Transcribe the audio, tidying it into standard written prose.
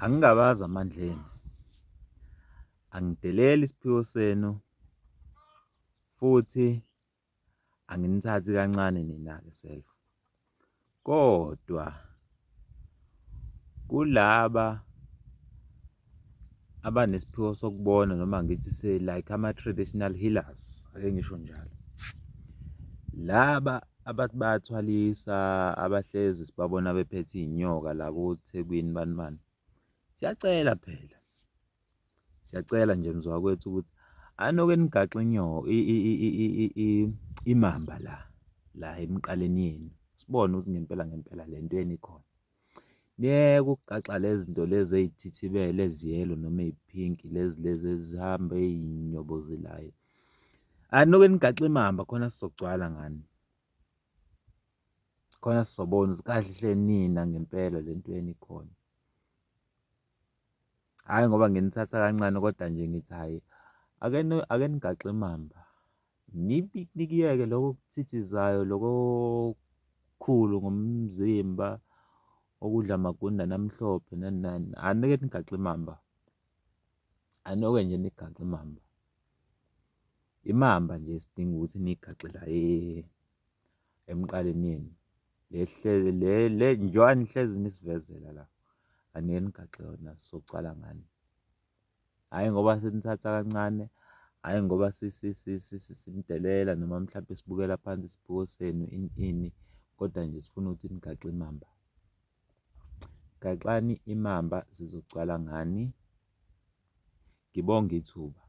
Angingabazi amandla enu, angideleli isiphiwo senu futhi anginithathi kancane nina-ke self. Kodwa kulaba abanesiphiwo sokubona noma ngithi like ama-traditional healers, ake ngisho njalo. Laba abathi bayathwalisa abahlezi sibabona bephethe iy'nyoka la koThekwini bani bani, siyacela phela, siyacela nje mzwakwethu ukuthi anoke nigaxe inyoka imamba la la emiqaleni yenu sibone ukuthi ngempela ngempela le nto yenu ikhona. Niyeke ukugaxa lezi zinto lezi ey'thithibele eziyelo noma ey'phinki lezi lezi ezihamba ey'nyobozelayo. Anoke nigaxe imamba khona sizogcwala ngani. Khona sizobona ukuthi kahle hle nina ngempela le nto yenu ikhona. Hhayi ngoba nginithatha kancane kodwa nje ngithi hhayi ake ake nigaxe imamba. Nikuyeke lokho okuthithizayo lokho okukhulu ngomzimba okudla amagundane amhlophe nani nani. Anike nigaxe imamba. Anoke nje nigaxe imamba. Imamba nje esidinga ukuthi niyigaxe la emqaleni yenu. Le le le njengoba nihlezi nisivezela la, anike nigaxe yona sizocala ngani. Hhayi ngoba sinithatha kancane, hhayi ngoba sinidelela noma mhlampe sibukela phansi isiphiwo senu ini ini, kodwa nje sifuna ukuthi nigaxe imamba. Gaxani imamba sizogcwala ngani. Ngibonge ithuba.